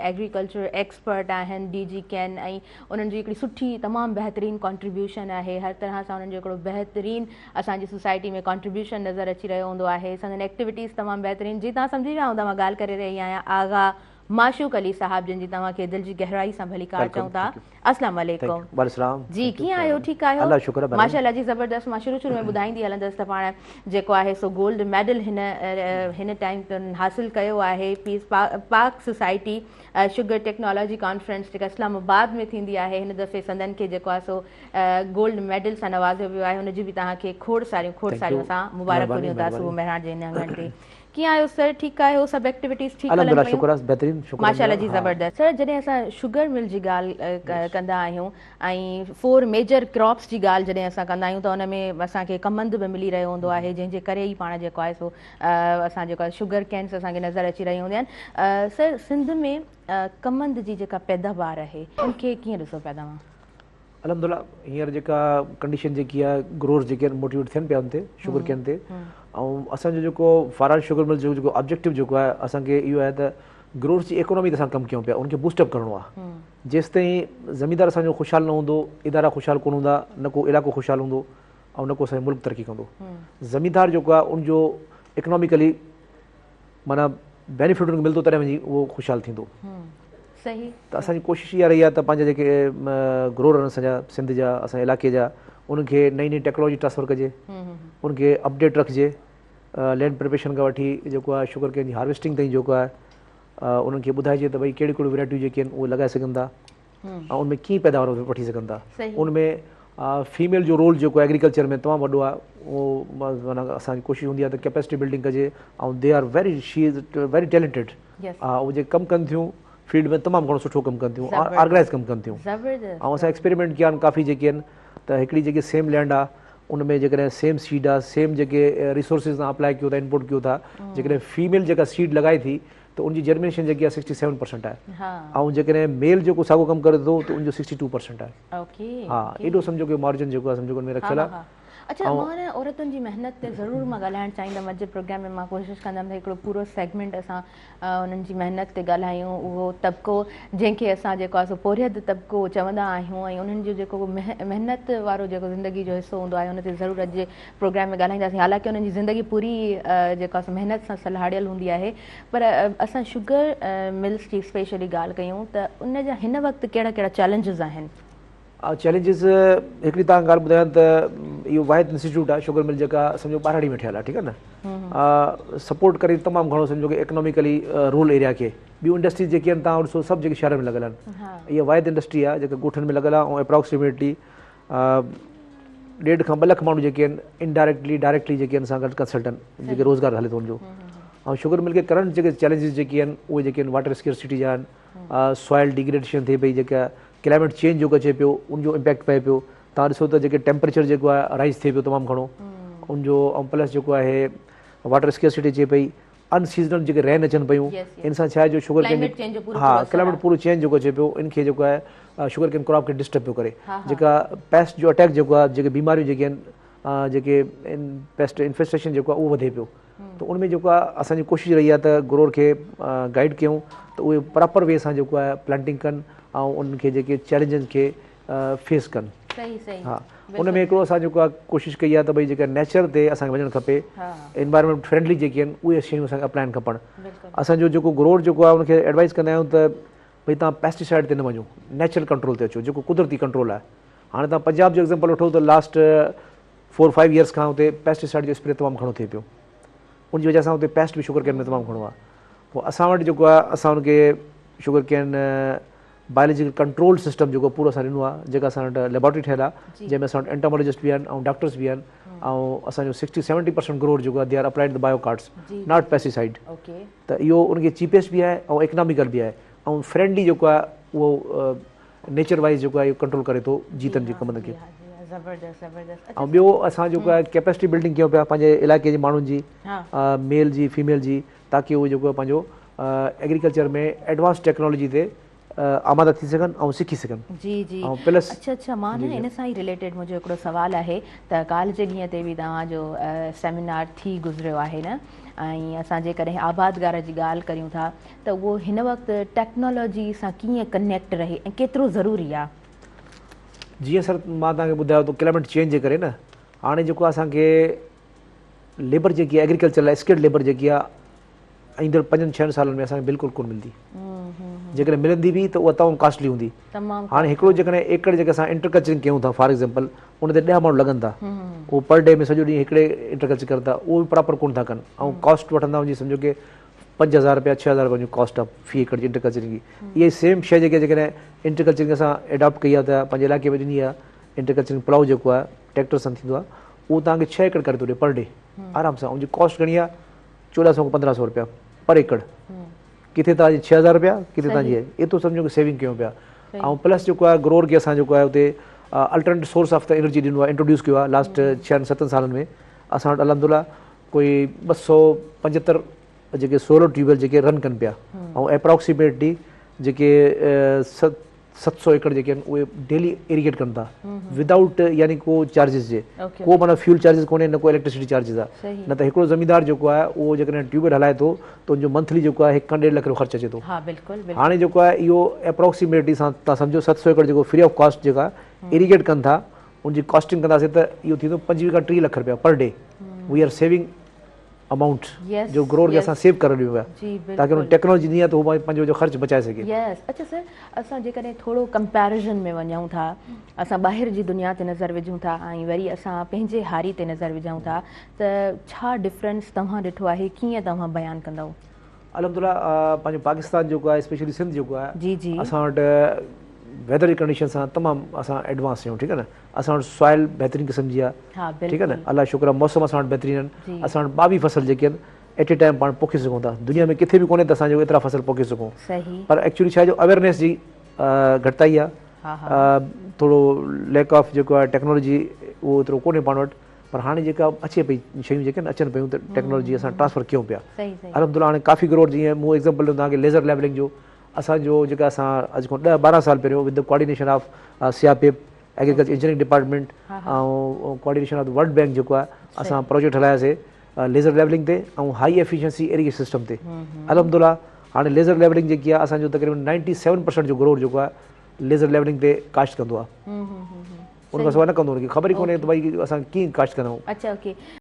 Agriculture expert آهن D جي ڪين ۽ انهن جي هڪڙي سٺي تمام بهترين ڪنٽريبيوشن آهي. هر طرح سان انهن جو هڪڙو بهترين اسان جي سوسائٽي ۾ ڪنٽريبيوشن نظر اچي رهيو هوندو آهي. سندن ايڪٽيوٽيز تمام بهترين. جي توهان سمجهي ويا هوندا مان ڳالهه ڪري رهي آهيان آغا معشوق علي صاحب جن جي توهان کي دل جي گهرائي سان ڀليڪار چئون ٿا. السلام عليڪم. جي ڪيئن آهيو ٺيڪ آهيو؟ ماشاءالله جي زبردست. مان شروع شروع ۾ ٻڌائيندي هلندس ته پاڻ جيڪو آهي سو گولڊ ميڊل هن هن ٽائيم حاصل ڪيو آهي پيس پاڪ سوسائٽي شگر ٽيڪنالاجي ڪانفرنس جيڪا اسلام آباد ۾ ٿيندي آهي هن دفعي سندن کي جيڪو آهي سو گولڊ ميڊل سان نوازيو ويو آهي. ان جي به توهان کي کوڙ ساريون کوڙ ساريون اسان مبارڪون ڏيون ٿا صبح مهراڻ جي هن اڱڻ تي. ڪيئن آهيو سر ٺيڪ آهيو؟ سڀ ايڪٽيوٽيز ٺيڪ هلن الحمدلله شڪر آهي بهترين شڪر ماشاءالله جي زبردست. سر جڏهن اسان شگر مل جي ڳالهه ڪندا آهيون ۽ فور ميجر ڪراپس جي ڳالهه جڏهن اسان ڪندا آهيون ته ان ۾ اسان کي ڪمند به ملي رهيو هوندو آهي جنهن جي ڪري ئي پاڻ جيڪو آهي سو اسان جيڪو آهي شگر ڪينس اسان کي نظر اچي رهيون هونديون آهن. سر سنڌ ۾ ڪمند جي جيڪا پيداوار آهي ان کي ڪيئن ڏسو پيا توهان؟ الحمدلله هينئر جيڪا ڪنڊيشن جيڪي آهي گروئرز جيڪي آهن موٽيويٽ ٿين پيا ان تي شگر ڪين تي ۽ اسان جو جيڪو فاران شگر ملز جو جيڪو آبجيڪٽو جيڪو آهي اسان کي اهو آهي ته گروئرز جي اڪانومي تي اسان ڪم ڪيون پيا ان کي بوسٽ اپ ڪرڻو آهي. جيستائين زميندار اسان جو خوشحال نه هوندو ادارا خوشحال ڪونه هوندا نه ڪو علائقو خوشحال هوندو ۽ نه ڪو اسان جو ملڪ ترقي ڪندو. زميندار جيڪو آهي ان جو اڪناميڪلي معنيٰ بينيفٽ ان کي ملندو تڏهن وڃي اهو خوشحال ٿيندو. صحيح. ته اسان جي ڪوشش اها رهي آهي ته پنهنجا جيڪي گروئر آهن اسان جا سنڌ جا اسان جي علائقي جا انهن کي نئين نئين ٽيڪنالاجي ٽرانسفر ڪجي انهن کي اپڊيٽ رکجي لينڊ پريپريشن کان وٺي جيڪو آهي شگر ڪين جي هارويسٽنگ تائين جيڪو آهي انهن کي ٻڌائجي ته ڀئي ڪهڙيون ڪهڙيون ورائٽيون جيڪي آهن اهي لڳائي سگهن ٿا ۽ ان ۾ ڪيئن پيداوار وٺي سگهن ٿا. ان ۾ فيميل جو رول جيڪو ايگريڪلچر ۾ تمام وڏو آهي اهو معنيٰ اسان جي ڪوشش هوندي آهي ته ڪيپيسٽي بلڊنگ ڪجي ۽ they are very she is very talented اهي جيڪي ڪم ڪن ٿيون فيلڊ ۾ تمام گهڻو سٺو ڪم ڪن ٿيون آرگنائز ڪم ڪن ٿيون ۽ اسان ايڪسپيريمينٽ ڪيا آهن ڪافي جيڪي آهن ته هڪڙي جيڪي سيم لينڊ آهي ان ۾ جيڪڏهن سيم سيڊ آهي سيم جيڪي ريسورسز تان اپلائي ڪيو ٿا انپوٽ ڪيو ٿا جيڪڏهن فيميل جيڪا سيڊ لڳائي ٿي ته ان جي جرمينيشن جيڪي آهي سڪسٽي سيون پرسنٽ آهي ۽ جيڪڏهن ميل جيڪو ساڳو ڪم ڪري ٿو ته ان جو سڪسٽي ٽو پرسنٽ آهي. ها ايڏو سمجهو ڪي مارجن جيڪو آهي سمجهو ان ۾ رکيل آهي. اڇا مان نه عورتن جي محنت تي ضرور مان ڳالهائڻ چاهيندم اڄ جي پروگرام ۾ مان ڪوشش ڪندم ته هڪڙو پورو سيگمينٽ اسان انهن جي محنت تي ڳالهايون اهو طبقو جنهن کي اسان جيڪو آهي سو پورهيت طبقو چوندا آهيون ۽ انهن جو جيڪو محنت وارو جيڪو زندگي جو حصو هوندو آهي ان تي ضرور اڄ جي پروگرام ۾ ڳالهائينداسين حالانڪه انهن جي زندگي پوري جيڪا سو محنت سان سلهاڙيل هوندي آهي پر اسان شگر ملز جي اسپيشلي ڳالهه ڪيون ته ان جا هن وقت ڪهڙا ڪهڙا چئلينجز آهن؟ چئلينجز هڪڙي توهان کي ڳالهه ٻڌايان ته اهو واحد انسٽيٽيوٽ آهي شگر مل جيڪا سمجهو ٻهراڙي ۾ ٺهيل آهي ٺيڪ آهي نه سپورٽ ڪري تمام گهڻو سمجهو ڪي اڪناميڪلي رورل ايريا کي ٻيون انڊسٽريز جيڪي آهن توهان ڏسو سڀ جيڪي شهرن ۾ لڳل آهن اها واحد انڊسٽري آهي جيڪا ڳوٺن ۾ لڳل آهي ۽ اپراڪسيميٽلي ڏيڍ کان 2 لک ماڻهو جيڪي آهن انڊائريڪٽلي ڊائريڪٽلي جيڪي آهن سان گڏ ڪنسلٽنٽ جيڪي روزگار هلي ٿو ان جو ۽ شگر مل کي ڪرنٽ جيڪي چئلينجز جيڪي آهن اهي جيڪي آهن واٽر اسڪيرسٽي جا آهن سوائل ڊيگريڊيشن ٿئي پئي جيڪا ڪلائميٽ چينج جيڪو اچي پيو ان جو امپيڪٽ پئي پيو تان ڏسو ته جيڪي ٽيمپريچر جيڪو آهي رائز ٿئي پيو تمام گهڻو ان جو ۽ پلس جيڪو آهي واٽر اسڪيرسٽي اچي پئي ان سيزنل جيڪي رين اچن پيون ان سان ڇا آهي جو شگر ڪين ها ڪلائميٽ پورو چينج جيڪو اچي پيو ان کي جيڪو آهي شگر ڪين ڪراپ کي ڊسٽرب پيو ڪري جيڪا پيسٽ جو اٽيڪ جيڪو آهي جيڪي بيماريون جيڪي آهن جيڪي پيسٽ انفيسٽيشن جيڪو آهي اهو وڌي پيو ته ان ۾ جيڪو آهي اسان جي ڪوشش رهي آهي ته گروئر کي گائيڊ ڪيون ته اهي پراپر وي سان جيڪو آهي پلانٽنگ ڪن ۽ انهن کي جيڪي چئلينجن کي فيس ڪن. صحيح صحيح ها ان ۾ هڪڙو اسان جيڪو آهي ڪوشش ڪئي آهي ته ڀئي جيڪا نيچر تي اسان کي وڃڻ کپي انوائرمينٽ فرينڊلي جيڪي آهن اهي شيون اسان کي اپلائڻ کپن اسان جو جيڪو گروئر جيڪو آهي ان کي ايڊوائز ڪندا آهيون ته ڀئي تان پيسٽيسائڊ تي نه وڃو نيچرل ڪنٽرول تي اچو جيڪو قدرتي ڪنٽرول آهي هاڻي تان پنجاب جو ايگزامپل وٺو ته لاسٽ 4 5 ايئرس کان اتي پيسٽيسائڊ جو اسپري تمام گهڻو ٿئي پيو ان جي وجه سان اتي پيسٽ به شگر ڪين ۾ تمام گهڻو آهي پوء اسان وٽ جيڪو آهي اسان ان کي sugar cane biological control system جيڪو پورو اسان ڏنو آهي جيڪا اسان وٽ ليبارٽري ٺهيل آهي جنهن ۾ اسان وٽ انٽامولاجسٽ به آهن ۽ ڊاڪٽرس به آهن ۽ اسان جو 60 70% گروئر جيڪو آهي they are applied the bio cards not pesticide ته اهو ان کي چيپيسٽ به آهي ۽ اڪناميڪل به آهي ۽ فرينڊلي جيڪو آهي اهو نيچر وائز جيڪو آهي ڪنٽرول ڪري ٿو جيتن جي ڪمند کي. ۽ ٻيو اسان جيڪو آهي ڪيپيسٽي بلڊنگ ڪيون پيا پنهنجي علائقي جي ماڻهن جي ميل جي فيميل جي تاڪي اهي جيڪو آهي پنهنجو ايگريڪلچر ۾ ايڊوانس ٽيڪنالاجي تي آماده ٿي سگهن ۽ سکي سگهن. جي جي ۽ پلس اڇا اڇا مان نه ان سان ئي رليٽيڊ منهنجو هڪڙو سوال آهي ته ڪالهه جي ڏينهن تي به توهان جو سيمينار ٿي گذريو آهي نه ۽ اسان جيڪڏهن آبادگار جي ڳالهه ڪريون ٿا ته اهو هن وقت ٽيڪنالاجي سان ڪيئن ڪنيڪٽ رهي ۽ ڪيترو ضروري آ؟ جيئن سر مان توهان کي ٻڌايو ته ڪلائميٽ چينج جي ڪري نه هاڻي جيڪو اسان کي ليبر جيڪي آهي ايگريڪلچر لاء اسڪلڊ ليبر جيڪي آهي ايندڙ پنجن ڇهن سالن ۾ اسان کي بلڪل ڪونه ملندي. جيڪڏهن ملندي به ته اها تمام ڪاسٽلي هوندي. هاڻي هڪڙو جيڪڏهن ايڪڙ جيڪي اسان انٽر ڪلچرنگ ڪيون ٿا فار ايگزامپل ان تي 10 ماڻهو لڳن ٿا اهو پر ڊي ۾ سڄو ڏينهن هڪڙي انٽر ڪلچر ڪن ٿا اهو به پراپر ڪونه ٿا ڪن ۽ ڪاسٽ وٺندا ان جي سمجهو ڪي 5000 رپيا 6000 رپيا ان جي ڪاسٽ آهي في ايڪڙ جي انٽر ڪلچرنگ جي. اها ئي سيم شيء جيڪي جيڪڏهن انٽر ڪلچرنگ اسان اڊاپٽ ڪئي آهي ته پنهنجي علائقي ۾ ڏني آهي انٽر ڪلچرنگ پلائو جيڪو آهي ٽريڪٽر سان ٿيندو آهي اهو توهان کي 6 ايڪڙ ڪري ٿو ڏي پر ڊي آرام سان ان جي ڪاسٽ گهڻي آهي 1400 کان 1500 رپيا پر ايڪڙ. ڪٿي توهان جي 6000 رپيا ڪٿي توهان جي ايترو سمجهو ڪي سيونگ ڪيون پيا ۽ پلس جيڪو آهي گروور کي اسان جيڪو آهي اتي alternate source of the energy ڏنو آهي انٽروڊيوس ڪيو آهي لاسٽ 6 7 سالن ۾ اسان وٽ الحمدلله ڪوئي 275 جيڪي سولر ٽيوب ويل جيڪي رن ڪن پيا ۽ اپروڪسيميٽلي جيڪي 700 ايڪڙ جيڪي آهن اهي ڊيلي ايريگيٽ ڪن ٿا ودائوٽ يعني ڪو چارجز جي ڪو معنيٰ فيول چارجز ڪونهي نه ڪو اليڪٽرسٽي چارجز آهي نه ته هڪڙو زميندار جيڪو آهي اهو جيڪڏهن ٽيوب ويل هلائي ٿو ته ان جو منٿلي جيڪو آهي هڪ کان ڏيڍ لک روپيو خرچ اچي ٿو هاڻي جيڪو آهي اهو اپروڪسيميٽلي سان تان سمجهو 700 ايڪڙ جيڪو فري آف ڪاسٽ جيڪا ايريگيٽ ڪن ٿا ان جي ڪاسٽنگ ڪنداسين ته اهو ٿيندو 25 کان 30 لک روپيا per day we are saving amount جو گروور کي اسان سيو ڪري ڏيون پيا تاڪي ان ٽيڪنالاجي ڏني آهي ته هو پنهنجو جو خرچ بچائي سگهي. يس اڇا سر اسان جيڪڏهن ٿورو ڪمپيريزن ۾ وڃون ٿا اسان ٻاهر جي دنيا تي نظر وجهون ٿا ۽ وري اسان پنهنجي هاري تي نظر وجهون ٿا ته ڇا ڊفرنس توهان ڏٺو آهي ڪيئن توهان بيان ڪندؤ؟ الحمدلله پنهنجو پاڪستان جيڪو آهي اسپيشلي سنڌ جيڪو آهي اسان وٽ ويدر جي ڪنڊيشن سان تمام اسان ايڊوانس آهيون ٺيڪ آهي نه اسان وٽ سوائل بهترين قسم جي آهي ٺيڪ آهي نه الله شڪر آهي موسم اسان وٽ بهترين آهن اسان وٽ 22 فصل جيڪي آهن ايٽ اي ٽائيم پاڻ پوکي سگهون ٿا دنيا ۾ ڪٿي به ڪونهي ته اسان جو ايترا فصل پوکي سگهون پر ايڪچولي ڇا جو اويرنيس جي گهٽتائي آهي ٿورو ليڪ آف جيڪو آهي ٽيڪنالاجي اهو ايترو ڪونهي پاڻ وٽ پر هاڻي جيڪا اچي پئي شيون جيڪي اچن پيون ته ٽيڪنالاجي اسان ٽرانسفر ڪيون پيا الحمدلله هاڻي ڪافي گروور جيئن مون ايگزامپل ڏنو توهان کي ليزر ليولنگ جو اسان جو جيڪا اسان اڄ کان 10 12 سال پهريون with coordination of SEAPIP agriculture engineering department ۽ coordination of World Bank جيڪو آهي اسان پروجيڪٽ هلاياسي ليزر ليولنگ تي ۽ هائي ايفيشنسي ايريگيشن سسٽم تي الحمدلله هاڻي ليزر ليولنگ جيڪي آهي اسان جو تقريبن 97% جو گروور جيڪو آهي ليزر ليولنگ تي ڪاشت ڪندو آهي ان کان سواء نه ڪندو ان کي خبر ئي ڪونهي ته ڀائي اسان ڪيئن ڪاشت ڪندا آهيون. اڇا اوڪي.